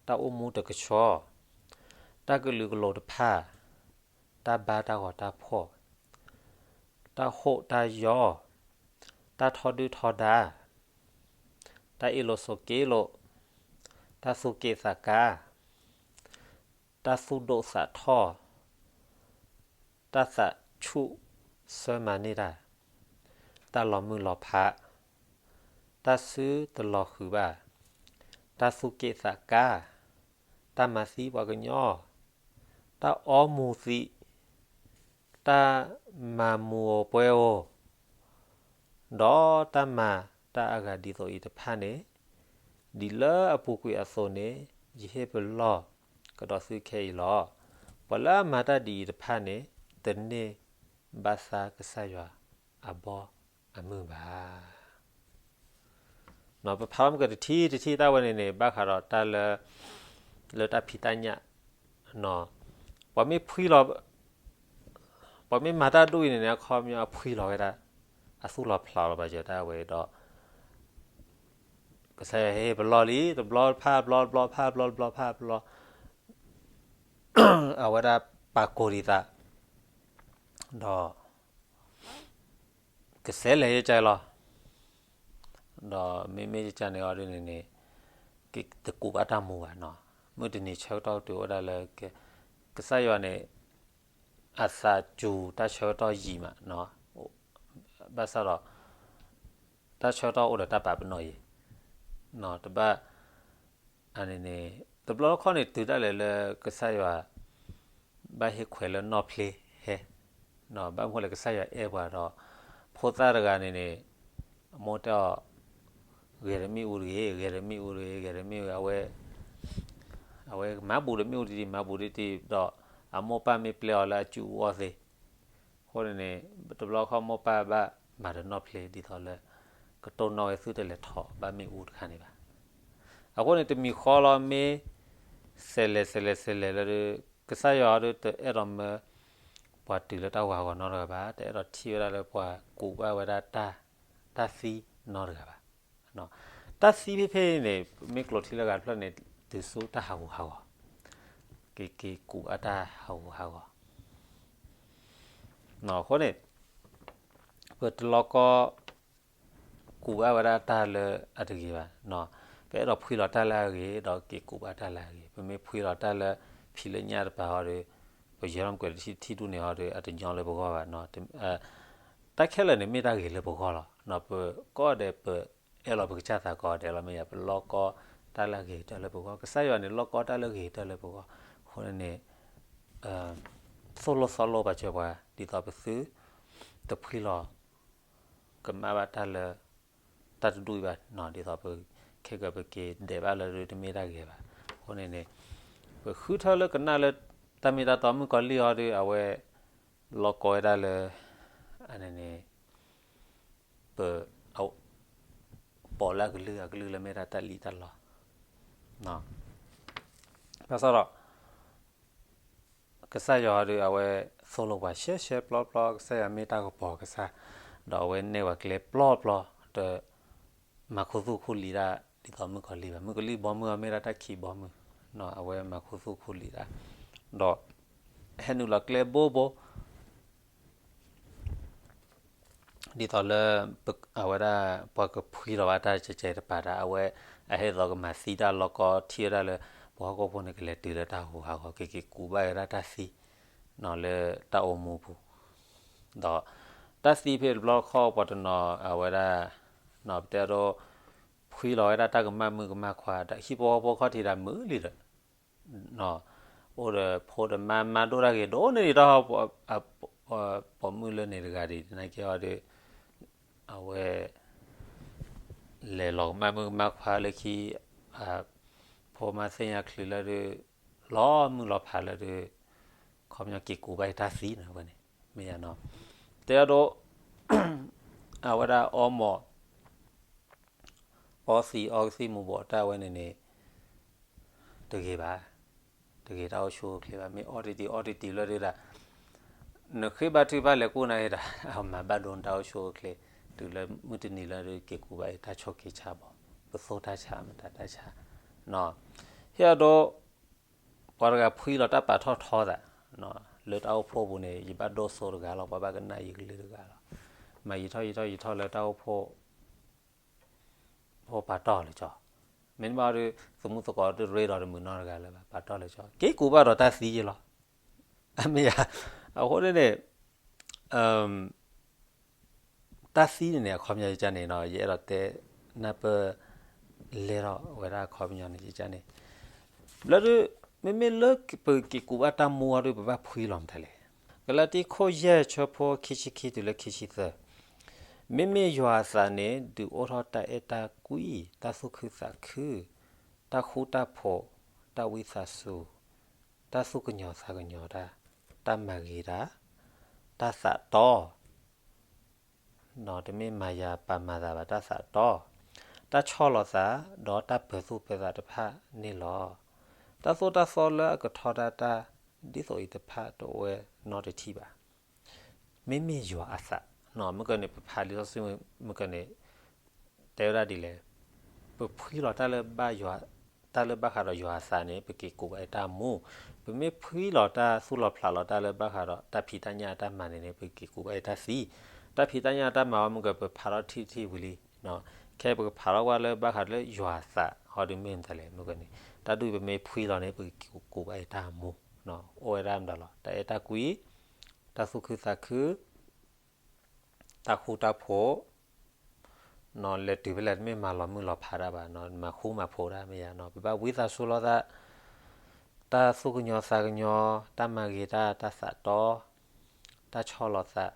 တၢ်အိၣ်မူတကဆှီ, တၢ်ကလုာ်ကလိာ်တဖၣ်, တၢ်ဘါတၢ်ဂီၤတၢ်ဖှီၣ်, တၢ်ဟိးတၢ်ယီၤ, တၢ်ထီဒုၣ်ထီဒါ, တၢ်အ့ၣ်လိာ်ဆိးက့လိာ်, တၢ်သူၣ်က့ၣ်သးကါ, တၢ်သူၣ်ဒိၣ်သးထီၣ်, တၢ်သးဆူၣ်ဆၢမၤန့ၢ်တၢ်, တၢ်လီၤမုၢ်လီၤဖး, တၢ်စုတလီၤဃုာ်ဘၣ်, တၢ်သူၣ်က့ၣ်သးကါ, တၢ်မၤသံပှၤကညီ, တၢ်အီမူၤသံး, တၢ်မၤမူၤဧိၤပှဲၤဧိၤ, ဒီးတၢ်မၤတၢ်အဂၤဒ်သိးအံၤတဖၣ်န့ၣ်, ဒ်လၢအပူၤကွံာ်အသိးန့ၣ်, ယဟ့ၣ်ပလီၢ်ကဒီးသုခဲအံၤလီၤ. ပှၤလၢအမၤတၢ်ဒ်အံၤတဖၣ်န့ၣ်, တန့ၢ်ဘၣ်သါကစၢ်ယွၤအဘီအမုၢ်ဘၣ်. ပဖးမ့ၢ်ကတထံၣ်တထံၣ်တၢ်ဝဲန့ၣ်န့ၣ် ဘၣ်ဃးဒီးတၢ်လၢ လၢတၢ်ဖံးတၢ်ညၣ်, ပှၤမ့ၢ်ဖှံလီၤ, ပ ပမ့ၢ်မၤတၢ်ဒ်အံၤန့ၣ်န့ၣ် အခီပညီအဖှံလီၤဝဲဒၣ်, အသူၣ်လီၤဖျးလီၤပာ်စၢၤတၢ်ဝဲဒီး ကစၢ်ယွၤဟ့ၣ်ပလီၢ်လံ, တဘျီဖးဘျီ တဘျီဖးဘျီ တဘျီဖးဘျီ, အဝဲဒၣ်ပာ်ကိးဒံးသး, ဒီး ကစဲးလဲၤယကလီၤ. ဒီးမ့မ့ၢ်ယကန့ၣ်အီၤဒ်န့ၣ်န့ၣ် ကတကူးဘၣ်တၢ်မူဘၣ်နီၤ. မုၢ်တနံၤဆၢကတီၢ်တုၤအိၣ်ဒၣ်လၢ ကစၢ်ယွၤန့ၣ် အသးစူၤတၢ်ဆၢကတီၢ်ယံာ်မး, ဘၣ်ဆၣ်ဒီး တၢ်ဆၢကတီၢ်အိၣ်ဒီးတၢ်ပာ်ပနီၣ်ယံာ်, တဘၣ် အန့ၣ်န့ၣ် တဘျီတခီၣ်န့ၣ် တုၤဒၣ်လဲာ်လၢကစၢ်ယွၤ ဘၣ်ဟ့ၣ်ခွဲးလၢနီၢ်ဖျ့ဟဲ, ဘၣ်မနုၤလဲၣ် ကစၢ်ယွၤအဲၣ်ပှၤဒီး ဖိသၣ်တဂၤန့ၣ်န့ၣ် အမိၢ်တဲအီၤ ဂဲၤဒီးမ့ၣ်အူတဂ့ၤ, ဂဲၤဒီးမ့ၣ်အူတဂ့ၤ, ဂဲၤဒီးမ့ၣ်အူ, အဝဲ အဝဲမၤဘူးဒီးမ့ၣ်အူတဒံး, မၤဘူးဒံးတံၢ်ဒီး အမိၢ်ပၢ်မ့ၢ်ပျဲအီၤလၢအစုအူအီၣ်သ့, အဃိန့ၣ်န့ၣ် တဘျီခီမိၢ်ပၢ်ဘၣ်မၤဒီးနီၢ်ဖျ့ဒ်သိးလၢ ကတိၢ်နီၣ်ဝဲသုတလဲၤထီၣ်ဘၣ်မ့ၣ်အူတခါန့ၣ်ဘၣ်. အဃိန့ၣ် တမံၤဃီလီၤ မ့ၢ်စဲးလဲၤစဲးလဲၤစဲးလဲၤလၢ ကစၢ်ယွၤအီၤဒီး တအဲၣ်ဒိးမၢ ပှၤတုၤလၢတၢ်ဟူးဟးဂီၤနီတဂၤဘၣ်, တအဲၣ်ဒိးထံၣ်ဝဲဒၣ်လၢပှၤကူးဘၣ်ဝဲဒၣ်တၢ် တၢ်သံနီတဂၤဘၣ်. တၢ်သံဖဲဖဲအံၤန့ၣ် မ့ၢ်ကျိးထံလၢဂၤတဖျၢၣ်န့ၣ် တုၤဆူတၢ်ဟးဂူာ်ဟးဂီၤ, ကက့ၤကူးဘၣ်တၢ်ဟးဂူာ်ဟးဂီၤ. အဃိန့ၣ် ပတလီၤကီ ကူးဘၣ်ဝဲဒၣ်တၢ်လၢအတဂ့ၤဘၣ်. ပအဲၣ်ဒိးဖှံလီၤတၢ်လၢအဂ့ၤ ဒီးက့ၤကူးဘၣ်တၢ်လၢအဂ့ၤ. ပမ့ၢ်ဖှံလီၤတၢ်လၢဖံးလၢညၣ်တပၤဟီဒီး ပယဲၢ်ထီၣ်မကွဲးတထံၣ်တထံၣ်ဒူၣ်န့ၣ်ဟီဒီး အတညီလၢပဂီၢ်ဘၣ်. တၢ်ခဲလၢာ်န့ၣ်မ့ၢ်တၢ်ဂ့ၤလၢပဂီၢ်လီၤ. ပကိးဂၤဒဲးပအဲၣ်လီၤပကစၢ်သးကိးဂၤဒဲးလီၤ. မ့ၢ်ယၤ ပလီၢ်ကီတၢ်လၢအဂ့ၤကတၢၢ်လၢပဂီၢ်, ကစၢ်ယွၤန့ၣ် လီၢ်ကီတၢ်လၢအဂ့ၤကတၢၢ်လၢပဂီၢ်. အဃိန့ၣ်န့ၣ် သိၣ်လိသီလိပာ်စၢၤပှၤ ဒ်သိးပသုတဖှံလီၤ ကမၣ်ဘၣ်တၢ်လၢ တၢ်တဒူၣ်အံၤဘၣ်, ဒ်သိးပ ခဲကပက့ၤဒဲးဘၣ်လၢဒုးတမ့ၢ်တၢ်ဂ့ၤဘၣ်. အဃိန့ၣ်န့ၣ် ပဃုထၢလၢကနၣ်လၢတၢ်မ့ၢ်တၢ်တီ မုၣ်ကီၤလံၢ်အီၤဒီး အဝဲ လီၢ်ကီဝဲဒၣ်လၢ အန့ၣ်န့ၣ် ပ ပိာ်လၢအကလုၢ် အကလုၢ်လၢမ့ၢ်ဒၣ်တၢ်လံၣ်တၢ်လီ. ဘၣ်ဆၣ်ဒီး ကစၢ်ယွၤဒီး အဝဲသိၣ်လိပှၤရှဲရှဲပျီပျီ, ကစၢ်ယွၤမ့ၢ်တၢ်ကပီၤကစၢ်, ဒီးအဝဲနဲၣ်ပှၤကျဲပျီပျီ, တမၤခူသူၣ်ခူလံာ်ဒၣ် ဒ်သိးမုၣ်ကီၤလံၢ်ဘၣ်. မုၣ်ကီၤလံၢ်ဘီမုၢ်အီၤမ့ၢ်ဒၣ်တၢ်ခံးဘီမုၢ်, အဝဲမၤခူသူၣ်ခူလံာ်ဒၣ်, ဒီးဟဲနုာ်လီၤကျဲဘိဘိ ဒ်သိးလၢ အဝဲဒၣ် ပှၤကဖှံလီၤဘၣ်တၢ်ကဲကဲတပၤတၢ်, အဝဲအဟဲသိးကမၤသံတၢ်လီၢ်ကီထံၣ်ဝဲဒၣ်လၢ ပှၤဟီၣ်ခိၣ်ဖိန့ၣ် ကလဲၤတုၤလၢတၢ်ဟူးဟးဂီၤ ကက့ၤကူးဘၣ်ဝဲဒၣ်တၢ်သံ လၢတၢ်အိၣ်မူပူၤ, ဒီးတၢ်သံဖဲတဘျီခီၣ်ပှၤတနီၤအဝဲဒၣ် ပတဲဒိ ဖှံလီၤဝဲဒၣ်တၢ်ကမၣ်မုၣ်ကမၣ်ခွါ ဟံၣ်ဖိဃီဖိခီၣ်ထံးဒၣ်မုာ်လံဒီး အိၣ်ဒီးဖိဒီးမါ မါဒိၣ်တၢ်ဂ့ၤဒိၣ်န့ၢ်ဒံးတၢ်ဟီ ပိာ်မုၣ်လၢန့ၣ်တဂၤဒံး သနာ်က့ဟီဒီး အဝဲ လဲၤလီၤကမၣ်မုၣ်ကမၣ်ခွါလၢခံ ဖိမါသ့ၣ်ညါချုးလၢဒုး လီၤမုၢ်လီၤဖးလၢဒုး ခီပညီက့ၤကူးဘၣ်တၢ်သံန့ၣ်ဝဲန့ၣ် မ့ၢ်ယါနီၤ တဲအဒိ အဝဲဒၣ်အီမိာ် အီသံးအီကသံၣ်မူၤဘှီးတၢ်ဝဲန့ၣ်န့ၣ် တဂ့ၤဘၣ်, တဂ့ၤတၢ်အိၣ်ဆူၣ်အိၣ်ချ့ဘၣ်. မ့ၢ်အီတံၢ်တံၢ်အီတံၢ်တံၢ်လၢဒုးဒၣ် နဃ့ဘါထုကဖၣ်လဲၤကူၣ်နၤဒၣ် အမၤဘၣ်ဒိနတၢ်အိၣ်ဆူၣ်အိၣ်ချ့ တုၤလၢမုၢ်တနံၤလၢဒုးက့ၤကူးဘၣ်အံၤ တၢ်ဆိးက့ဆါဘီ ပသိၣ်တၢ်ဆါ မတၤတၢ်ဆါ ဟ့ၣ်အဒိ ပှၤတဂၤဖှံလီၤတၢ်ပာ်ထီၣ်ထီသး လၢတၢ်အိၣ်ဖှိၣ်ပူၤန့ၣ် ယဘၣ်ဒိၣ်စိတဂၤလီၤ ပှၤဘၣ်ကနၣ်ယကလုၢ်တဂၤလီၤ. မၤယံာ်ထီၣ်ယံာ်ထီၣ်ယံာ်ထီၣ်လၢတၢ်အိၣ်ဖှိၣ် ဖိပာ်တီၢ်လၢကၠီ, မ့တမ့ၢ်ဒီး သမူသကိးတရ့ဒီးတမုာ်နီတဂၤလၢၤဘၣ် ပာ်တီၢ်လၢကၠီ က့ၤကူးဘၣ်ဒီးတၢ်သံယဲလီၤ. အမ့ၢ်ယါ, အဃိန့ၣ်န့ၣ် တၢ်သံန့ၣ်န့ၣ် အခီပညီယကန့ၣ်နီၤ ယအဲၣ်ဒိးတဲ နၢ်ပၢၢ် လဲၢ်ထီၣ်ဝဲဒၣ်အခီပညီန့ၣ်ယကန့ၣ် ဘျီဒုး မ့မ့ၢ်လၢပက့ၤကူးဘၣ်တၢ်မူအီၤဒီး ပဘၣ်ဖှံလီၤမတၤလဲၣ်. ကလၤတံ ခိၣ်ယဲၢ် ဆၢဖိခံဆံခံတုၤလၢခံဆံသၢ, မ့မ့ၢ်ယွၤအသးန့ၣ် ဒုးအိၣ်ထီၣ်တၢ်အဲၣ်တၢ်ကွံ, တၢ်သူၣ်ခုသးခု, တၢ်ဃူတၢ်ဖိး, တၢ်ဝံသးစူၤ, တၢ်သူၣ်ကညီၤသးကညီၤတၢ်, တၢ်မၤဂ့ၤတၢ်, တၢ်သးတီ တမ့ၢ်မၤယၤပာ်မၤသးဘၣ် တၢ်သးတီ, တၢ်ဆီၣ်လီၤသး, ဒီးတၢ်ပၢၤသူၣ်ပၢၤသးတဖၣ်န့ၣ်လီၤ. တၢ်သိၣ်တၢ်သီလၢအကထီဒါတၢ် ဒ်သိးအံၤတဖၣ်တအိၣ်ဝဲနီတထံၣ်ဘၣ်. မ့မ့ၢ်ယွၤအသး, မ့ၢ်ကန့ၣ် ပဖးလံာ်စီဆှံ မ့ၢ်ကန့ၣ် တဲဝဲဒၣ်ဒ်လဲၣ်, ပဖှံလီၤတၢ်လၢဘၣ်ယွၤ, တၢ်လၢဘၣ်ဃးဒီးယွၤအသးန့ၣ် ပက့ၤကူးဘၣ်ဝဲတၢ်မူ, ပမ့ၢ်ဖှံလီၤတၢ်သူၣ်လီၤဖျးလီၤတၢ်လၢဘၣ်ဃးဒီးတၢ်ဖံးတၢ်ညၣ်အတၢ်မၤန့ၣ်န့ၣ် ပက့ၤကူးဘၣ်ဝဲတၢ်သံ, တၢ်ဖံးတၢ်ညၣ်အတၢ်မၤအီၤ မ့ၢ်ကပဖးထီၣ်ထံၣ်ထံၣ်ဝံၤလံ, ခဲအံၤပကဖးထီၣ်ကွၢ်လၢဘၣ်ဃးလၢယွၤအသး ဟီဒုးမ့ၢ်မတၤလဲၣ် မ့ၢ်ကန့ၣ် တၢ်ဒုးပမ့ၢ်ဖှံလီၤန့ၣ် ပက့ၤကူးဘၣ်ဝဲတၢ်မူ, အိၣ်ဝဲဒၣ်မတၤလီၤ တၢ်အဲၣ်တၢ်ကွံ, တၢ်သူၣ်ခုသးခု, တၢ်ဃူတၢ်ဖိး, လဲၤတုၤဖဲလဲၣ်တမ့ၢ်မၤလီၤမုၢ်လီၤဖးတၢ်ဘၣ်, မၤဃူမၤဖိးတၢ်မ့ၢ်ယါနီၤ, ပဘၣ်ဝံသးစူၤလိာ်သး, တၢ်သူၣ်ကညီၤသးကညီၤ, တၢ်မၤဂ့ၤတၢ်, တၢ်သးတီ, တၢ်ဆီၣ်လီၤသး,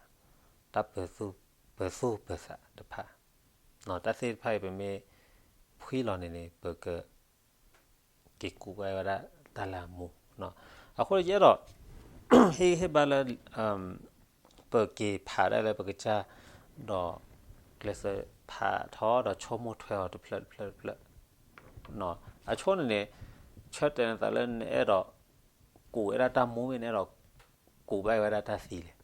တၢ်ပၢၤသူၣ်ပၢၤသးတဖၣ်, တၢ်သ့ၣ်တဖၣ်အံၤ ပမ့ၢ်ဖှံလီၤန့ၣ်န့ၣ် ပက က့ၤကူးဘၣ်ဝဲဒၣ်တၢ်လၢအမူ, အဃိန့ၣ်ယအဲၣ်ဒိး ဟ့ၣ်ဂံၢ်ဟ့ၣ်ဘါလၢ ပက့ၤဖးဒၣ်လၢပကစၢ်, ဒီးကျဲးစၢးဖးထီၣ်ဒီးဆိကမိၣ်ထွဲအီၤတဖျၢၣ်တဖျၢၣ်တဖျၢၣ်, အဆိန့ၣ်န့ၣ် ဆၢတဲာ်န့ၢ်သးလၢနအဲၣ်ဒိး ကူးဝဲဒၣ်တၢ်မူမ့ၢ်နအဲၣ်ဒိး ကူးဘၣ်ဝဲဒၣ်တၢ်သံလဲၣ်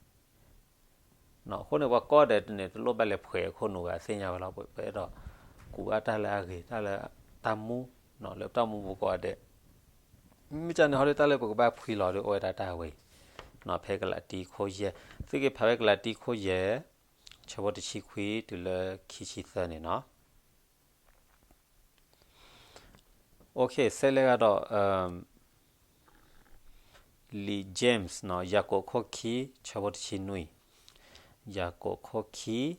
အဃိန့ၣ် ပှၤကိးဂၤဒဲးန့ၣ် တလိၣ်ဘၣ်လဲၤဖှဲးအခိၣ်နူာ်ဘၣ် သ့ၣ်ညါဝဲလီၤ, ပအဲၣ်ဒိးကူးဘၣ်တၢ်လၢအဂ့ၤ တၢ်လၢတၢ်မူ, လၢတၢ်မူပူၤကိးဂၤဒဲး, မ့ၢ်ကန့ၣ်ဟီဒုး တၢ်လၢပကဘၣ်ဖှံလီၤဒီးအိၣ်ဝဲဒၣ်တၢ်ဝဲအံၤ, ဖဲကလၤတံခိၣ်ယဲၢ်, သုက့ၤဖးဝဲကလၤတံခိၣ်ယဲၢ်, ဆၢဖိတဆံခွံတုၤလၢခံဆံသၢန့ၣ်နီၤ. ဆဲးလဲၤဂၤဒီး လံာ် James နီၤ, ယၤကိာ်ခိၣ်ခံ ဆၢဖိတဆံနွံ, ယၤကိာ်ခိၣ်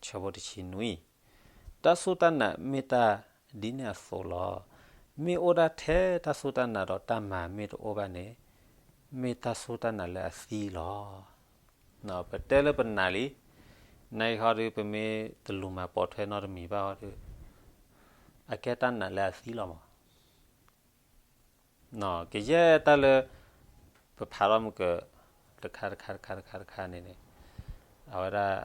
ခံ ဆၢဖိတဆံနွံ, တၢ်စူၢ်တၢ်နာ်မ့ၢ်တၢ်ဒ်န့ၣ်အသိးလီၤ. မ့ၢ်အိၣ်ဒၣ်ထဲတၢ်စူၢ်တၢ်နာ်ဒီးတၢ်မၤမ့ၢ်တအိၣ်ဘၣ်န့ၣ်, မ့ၢ်တၢ်စူၢ်တၢ်နာ်လၢအသံလီၤ. ပတဲလၢပနာ်လံ, နာ်က့ဟီဒုး ပမ့ၢ်တလူၤမၤပိာ်ထွဲနီတမံၤဘၣ်ဟီဒုး, အကဲတၢ်နာ်လၢအသံလီၤမး. ကယဲၢ်တၢ်လၢ ပဖးထီၣ်မုၢ်က တခါတခါတခါတခါတခါန့ၣ်န့ၣ်, အဝဲဒၣ်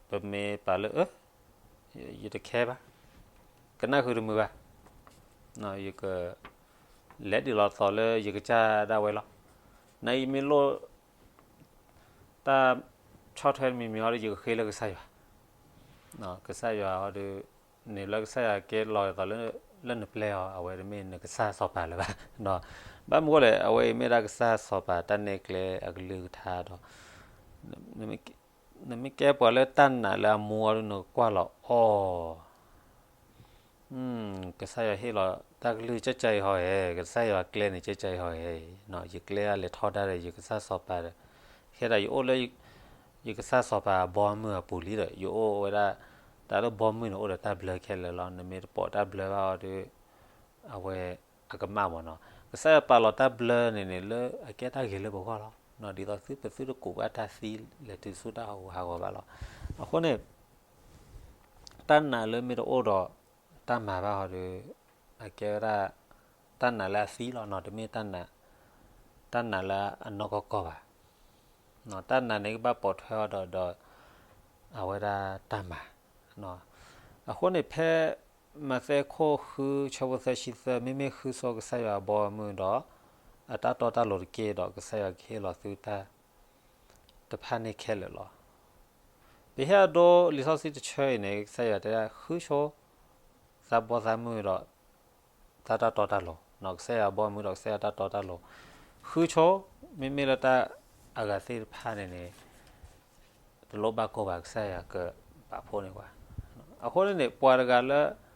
ပမ့ၢ်ပာ်လၢ အၢ ယတခဲဘၣ်, ကနၣ်ဃုာ်တမုာ်ဘၣ်, ယက လဲၤဒ်လီၤသိးလၢယကစၢ်ဒၣ်ဝဲလီၤ. နယမ့ၢ်လိၣ် တၢ်ဆီၣ်ထွဲမံၤမံၤဟီဒုး ယကဃ့လၢကစၢ်ယွၤ, ကစၢ်ယွၤဟီဒုး န့ၣ်လၢကစၢ်ယွၤကဲလီၤသိးလၢ လၢနပျဲအီၤ အဝဲတမ့ၢ်နကစၢ်စီၤပၤလၢၤဘၣ်. ဘၣ်မနုၤဃိလဲၣ် အဝဲအံၤမ့ၢ်ဒၣ်ကစၢ်စီၤပၤတၢ်နဲၣ်ကျဲအကလုၢ်ကထါဒီး နမ့ၢ်ကဲပှၤလၢတၢ်နာ်လၢအမူအီၤဒုး နကကွၢ်လီၤအီၤ, ကစၢ်ယွၤဟ့ၣ်လီၤတၢ်ကလုၢ်ကၢ်ကၢ်အံၤဟီဧဲ, ကစၢ်ယွၤကျဲန့ၣ်ကၢ်ကၢ်အံၤဟီဧဲ, ယကျဲအလဲၤထီဒါဒီး ယကစၢ်စီၤပၤဒီး ဟဲဒၣ်ယအိၣ်လၢ ယကစၢ်စီၤပၤအဘီအမုၢ်အပူၤလံဒီး ယအိၣ်ဝဲဒၣ် တၢ်လၢဘီမုၢ်န့ၣ်အိၣ်ဒီးတၢ်ဘျၢခဲလၢာ်လီၤ. နမ့ၢ်တပိာ်တၢ်ဘျၢဘၣ်အီၤဒီး အဝဲအကမၣ်မးနီၤ. ကစၢ်ယွၤပာ်လီၤတၢ်ဘျၢန့ၣ်န့ၣ် လၢအကဲတၢ်ဂ့ၤလၢပဂီၢ်လီၤ. ဒ်သိးသုပသုတကူးဘၣ်တၢ်သံ လဲၤတုၤဆူတၢ်ဟးဂူာ်ဟးဂီၤဘၣ်လီၤ. အဃိန့ၣ် တၢ်နာ်လၢမ့ၢ်တအိၣ်ဒီးတၢ်မၤဘၣ်ဟီဒီး အကဲဝဲဒၣ် တၢ်နာ်လၢအသံလီၤနီၤ, တမ့ၢ်တၢ်နာ်လၢအနီၢ်ကီၢ်ကီၢ်ဘၣ်. တၢ်နာ်န့ၣ်ကဘၣ်ပိာ်ထွဲအီၤဒီး ဒီး အဝဲဒၣ်တၢ်မၤ. အဃိန့ၣ်ဖဲ မးသဲခိၣ်ဃု ဆၢဖိသၢဆံသၢ မ့မ့ၢ်ဃုဆိကစၢ်ယွၤအဘီအမုၢ်ဒီး အတၢ်တီတၢ်လိၤတက့ၢ်ဒီး ကစၢ်ယွၤကဟ့ၣ်လီၤသုတၢ် တဖၣ်န့ၣ်ခဲလၢာ်လီၤ. ပဟ့ၣ်အဒိလံာ်စီဆှံတဆၢအံၤန့ၣ် ကစၢ်ယွၤတဲဒၣ် ဃုဆိ သးဘီသးမုၢ်ဒီး သးတၢ်တီတၢ်လိၤ, ကစၢ်ယွၤဘီမုၢ်ဒီးကစၢ်ယွၤတၢ်တီတၢ်လိၤ, ဃုဆိ, မ့မ့ၢ်လၢတၢ်အဂၤသ့ၣ်တဖၣ်န့ၣ်န့ၣ် တလိၣ်ဘၣ်ကိၢ်ဘၣ် ကစၢ်ယွၤကပာ်ဖှိၣ်န့ၢ်ပှၤ. အဃိန့ၣ်န့ၣ် ပှၤတဂၤလၢ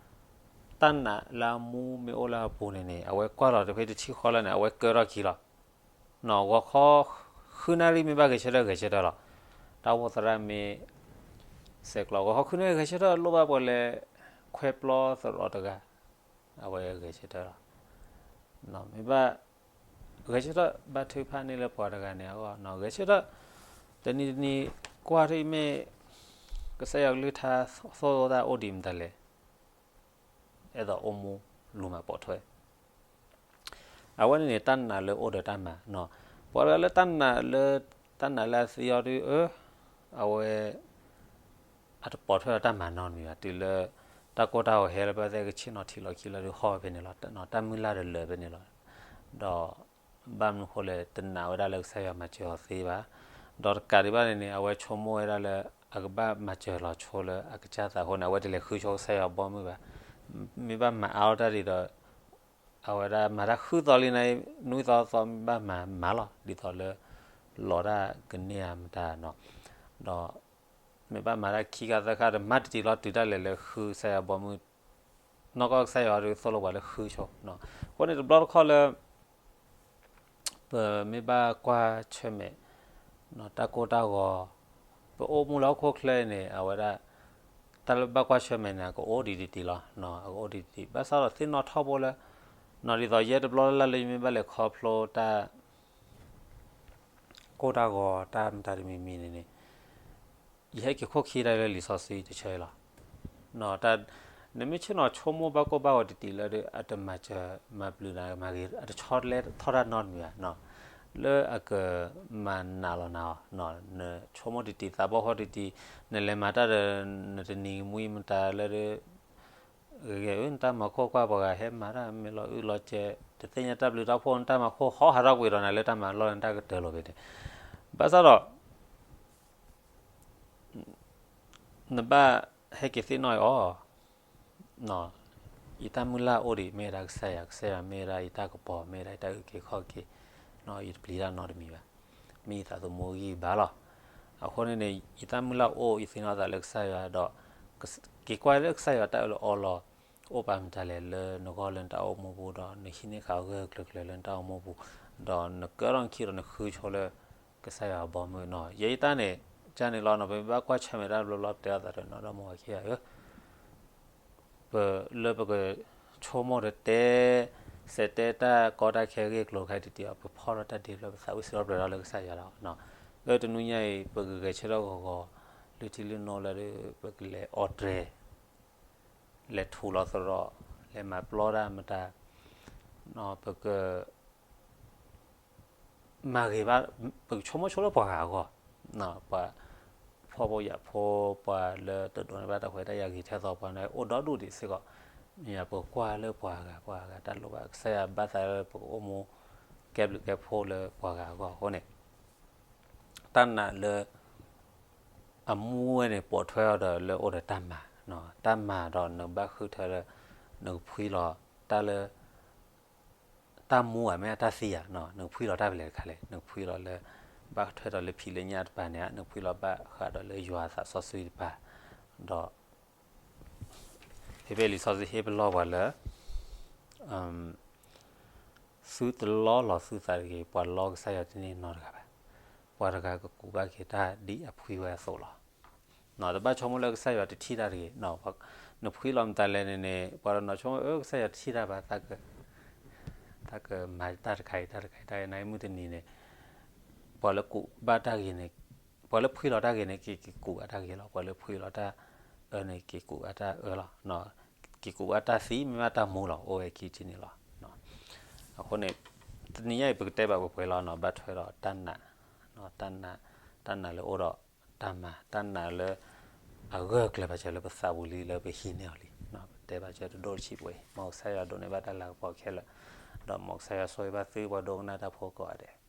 တၢ်နာ်လၢအမူမ့ၢ်အိၣ်လၢအပူၤန့ၣ်န့ၣ် အဝဲကွၢ်လီၤတဖဲတဆံဃီလၢန့ၣ် အဝဲကၢထီၣ်ခံလီၤ. ဂီၤခီ ဃုနၣ်ရံၣ်မ့ၢ်ဘၣ်ဂဲၤဆၢထၢၣ်ဂဲၤဆၢထၢၣ်လီၤ. တၢ်အိၣ်ဖှိၣ်သရၣ်မ့ၢ် ဆဲးကျိး ဂီၤခီဃုနၣ်ရံၣ်ဂဲၤဆၢထၢၣ် လိၣ်ဘၣ်ပှၤလဲၤခွဲပျီသရိာ်တဂၤ, အဝဲဂဲၤဆၢထၢၣ်လီၤ. မ့ၢ်ဘၣ် ဂဲၤဆၢထၢၣ်ဘၣ်ထုကဖၣ်န့ၢ်လၢပှၤတဂၤန့ၣ်အဂီၢ် ဂဲၤဆၢထၢၣ် တနံၤတနံၤ ကွၢ်ထံၣ်မ့ၢ် ကစၢ်ယွၤကလုၢ်ကထါသိၣ်လိတၢ်အိၣ်ဒံးမတၤလဲၣ်, အဲၣ်ဒိးအိၣ်မူလူၤမၤပိာ်ထွဲ အဝဲန့ၣ်န့ၣ် တၢ်နာ်လၢအိၣ်ဒီးတၢ်မၤ, ပှၤတဂၤလၢတၢ်နာ်လၢ တၢ်နာ်လၢအသံအီၤဒုး အဝဲ အတပိာ်ထွဲဒီးတၢ်မၤနီတမံၤဘၣ်. တုၤလၢ တၢ်ကိၢ်တၢ်ဂီၤဟဲလၢဘၣ်သ့ၣ်ကဆ့ၣ်နီၤထံးလီၤခံလီၤဒုး ဟီၣ်ဖဲန့ၣ်လီၤ, တၢ်မုၢ်လၢ်ဒီးလၢာ်ဖဲန့ၣ်လီၤ. ဒီး ဘၣ်မနုၤဃိလဲၣ် တနာ်ဝဲဒၣ်လၢကစၢ်ယွၤမၤစၢၤအီၤသ့ဘၣ်. ဒီးတကးဒံးဘၣ်န့ၣ်န့ၣ် အဝဲဆိကမိၣ်ဝဲဒၣ်လၢ အကဘၣ်မၤစၢၤလီၤဆိလၢအကစၢ်သးအဃိန့ၣ် အဝဲတလဲၤဃုဆိကစၢ်ယွၤဘီမုၢ်ဘၣ်. မ့ၢ်ဘၣ်မၤအါထီၣ်တၢ်ဒ်သိး အဝဲဒၣ်မၤတၢ်ဃုသီလံန့ၣ် နွံသီသီမ့ၢ်ဘၣ်မၤမၤလီၤ ဒ်သိးလၢ လီၤတၢ်ကန့ၢ်ဧါမတၤနီၤ, ဒီး မ့ၢ်ဘၣ်မၤတၢ်ခံခါသၢခါဒီး မၤတတံၤလီၤ တုၤတၢ်လဲၤလၢဃုကစၢ်ယွၤဘီမုၢ်, နီၢ်ကီၢ်ကစၢ်ယွၤဒီးသိၣ်လိပှၤလၢဃုဆိ, အဃိန့ၣ်တဘျီတခီၣ်လၢ ပမ့ၢ်ဘၣ်ကွၢ်ဆၢၣ်မဲာ် တၢ်ကိၢ်တၢ်ဂီၤ, ပအိၣ်မူလၢဟီၣ်ခိၣ်ချၢအံၤန့ၣ် အဝဲဒၣ် တၢ်လၢဘၣ်ကွၢ်ဆၢၣ်မဲာ်န့ၣ် အကအိၣ်ဒံးဒံးဒံးလီၤ, အကအိၣ်ဒံးဒံး, ဘၣ်ဆၣ်ဒီးသ့ၣ်နီၣ်ထီဘိလၢ ဒ်သိးယဲတဘျီလၢ်လၢ်လၢယမ့ၢ်ဘၣ်လဲၤခီဖျိတၢ် ကိၢ်တၢ်ဂီၤတၢ်မတၤတမံၤမံၤန့ၣ်န့ၣ် ယဟဲက့ၤခိၣ်ခံတၢ်လၢလံာ်စီဆှံတဆၢအံၤလီၤ. နမ့ၢ်ဆ့ၣ်နီၤဆိကမိၣ်ဘၣ်ကိၢ်ဘၣ်ဂီၤတံၢ်တံၢ်လၢ အတမၤစၢၤမၤပျုၤနၤမၤဂ့ၤ အတဆီတလဲထီၣ်တၢ်နီတမံၤဘၣ်, လၢအကမၤနးလီၤနၤအီၤ, နဆိကမိၣ်တံၢ်တံၢ်သးဘီၣ်ဖီတံၢ်တံၢ် နလဲၤမၤတၢ်ဒီး နတနံၤမွံမတၤလၢ ဂ့ၤဂ့ၤဧၢ နတၢ်မၤခိၣ်ကွၢ်ပှၤဂၤဟဲမၤတၢ် မ့ၢ်လီၤအုၣ်လီၤကဲ တသ့ၣ်ညါတၢ်ဘျုးတၢ်ဖှိၣ် နတၢ်မၤခိၣ်ဟီဟးထီၣ်ကွံာ်ဒီးနၤလၢတၢ်မၤလီၢ်လၢနတၢ်ကတၢၢ်လီၤဖဲန့ၣ်, ဘၣ်ဆၣ်ဒီး နဘၣ်ဟဲက့ၤသ့ၣ်နီၣ်အီၤ, ယတၢ်မုၢ်လၢ်အိၣ်ဒံး မ့ၢ်ဝဲဒၣ်ကစၢ်ယွၤ, ကစၢ်ယွၤမ့ၢ်ဝဲဒၣ်ယတၢ်ကပီၤ, မ့ၢ်ဝဲဒၣ်ယတၢ်အုၣ်က့ၤခီၣ်က့ၤ, ယတပျံၤတၢ်နီတမံၤဘၣ်, မ့ၢ်ယသးသမူဂံၢ်ဘါလီၤ. အဃိန့ၣ်န့ၣ် ယတၢ်မုၢ်လၢ်အိၣ် ယသ့ၣ်နီၣ်သးလၢကစၢ်ယွၤဒီး က့ၤကွၢ်လၢကစၢ်ယွၤတၢ်အၢၣ်လီၤအီလီၤ အိၣ်ပာ်မတၤလဲၣ်လၢနဂီၢ်လၢနတၢ်အိၣ်မူပူၤဒီး နဟံးန့ၢ်ဃာ်အဂၢၢ်ကျၢၤကျၢၤလၢနတၢ်အိၣ်မူပူၤ, ဒီးနကၢထီၣ်နခံဒီးနဃုဆိလၢ ကစၢ်ယွၤအဘီမုၢ်နီၤ. ယဲယတၢ်န့ၣ် ကန့ၣ်လီၤနီၤ, ပမ့ၢ်ဘၣ်ကွၢ်ဆၢၣ်မဲာ်တၢ်ဘျီဘျီ ပတဲအသးဒီးနီၢ်ဒီမါဝၤခံဂၤဧၢ, ပလၢပကဆိကမိၣ်ဒီးတဲ စဲးတဲတၢ်ကီတၢ်ခဲဂ့ၢ်ကျိၤခါတံၢ်တံၢ်အီၤ ပဖီၣ်ထီၣ်တၢ်ဒ့ဘျီ ပသးဝံၣ်စံးထီၣ်ပတြၢၤထီၣ်လၢကစၢ်ယွၤလီၤ. လၢတနွံညါအံၤ ပကဂဲၤဆၢထၢၣ်ဂီၤဂီၤ လုၢ်ထံလုၢ်နိလၢ ပကလဲၤအီၣ်တြဲၤ လဲၤထူးလီၤသရိာ်, လဲၤမၤပျီတၢ်မတၤ, ပက မၤဂ့ၤဘၣ်, ပကဆိကမိၣ်ဆိလၢပှၤဂၤအဂီၢ်, ပှၤဖှီၣ်ဖိယာ်ဖိ, ပှၤလၢတဒိးန့ၢ်ဘၣ်တၢ်ခွဲးတၢ်ယာ်ဂ့ၤထဲသိးပှၤန့ၣ် အိၣ်ဒီဒူၣ်ဒံးစ့ၢ်ကီး, မ့ၢ်ပကွၢ်လၢပှၤဂၤ, ပှၤဂၤတၢ်လိၣ်ဘၣ်, ကစၢ်ယွၤဘၣ်သးလၢပကအိၣ်မူ ကဲဘျုးကဲဖှိၣ်လၢပှၤဂၤအဂီၢ်အဃိန့ၣ် တၢ်နာ်လၢ အမူဝဲန့ၣ် ပိာ်ထွဲအီၤဒီးလၢအိၣ်ဒီးတၢ်မၤ, တၢ်မၤဒီးနကဘၣ်ဃုထၢလၢ နကဖှံလီၤတၢ်လၢ တၢ်မူဧါ မ့ၢ်အတၢ်သံဧါ, နကဖှံလီၤတၢ်ဖဲလဲၣ်တခါလဲၣ်, နကဖှံလီၤလၢ ဘၣ်ထွဲဒီးလၢဖံးလၢညၣ်တပၤန့ၣ်ဧါ, နကဖှံလီၤဘၣ်ဃးဒီးလၢယွၤသးစီဆှံတပၤ, ဒီး ဖဲဖဲလံာ်စီဆှံဟ့ၣ်ပလီၢ်ပှၤလၢ သုတလီလီၤသုသးတဂ့ၤ, ပှၤလီကစၢ်ယွၤတန့ၢ်နီတဂၤဘၣ်. ပှၤတဂၤကကူးဘၣ်က့ၤတၢ်ဒ်အဖှံဝဲအသိးလီၤ. တဘၣ်ဆိကမိၣ်လၢကစၢ်ယွၤတထံၣ်တၢ်တဂ့ၤ, နဖှံလီၤမတၤလဲၣ်န့ၣ်န့ၣ် ပှၤတနီၤဆိကမိၣ် အၢ ကစၢ်ယွၤတထံၣ်တၢ်ဘၣ်, တၢ်ကမၤတၢ်တခါအံၤ တၢ်တခါအံၤ တၢ်အံၤ နာ်က့မုၢ်တနံၤန့ၣ် ပှၤလၢကူးဘၣ်တၢ်ဂ့ၤန့ၣ်, ပှၤလၢဖှံလီၤတၢ်ဂ့ၤန့ၣ် ကက့ၤကူးဘၣ်တၢ်ဂ့ၤလီၤ. ပှၤလၢဖှံလီၤတၢ်အၢန့ၣ် က့ၤကူးဘၣ်တၢ်အၢလီၤ. က့ၤကူးဘၣ်တၢ်သံ မ့ၢ်ဘၣ်တၢ်မူလီၤ. အိၣ်ဝဲခံထံန့ၣ်လီၤ. အဃိန့ၣ် တနံၤညါအံၤ ပကတဲဘၣ်ပှဲၤပှဲၤလီၤနီၤ, ဘၣ်ထွဲဒီးတၢ်နာ်, တၢ်နာ်, တၢ်နာ်လၢအိၣ်ဒီးတၢ်မၤ, တၢ်နာ်လၢအဂၢၢ်ကျၢၤဘၣ်စၢၤလၢပသးပူၤလံ လၢပဟံးန့ၢ်အီၤလံ. ပတဲဘၣ်စၢၤတဒိၣ်တဆံးပှဲၤအံၤ, မ်ကစၢ်ယွၤဒိးန့ၢ်ဘၣ်တၢ်လၤကပီၤခဲလၢာ်, ဒီးမ်ကစၢ်ယွၤဆိၣ်ဂ့ၤဘၣ်သုပှၤဒိကနၣ်တၢ်ဖိကိးဂၤဒဲး.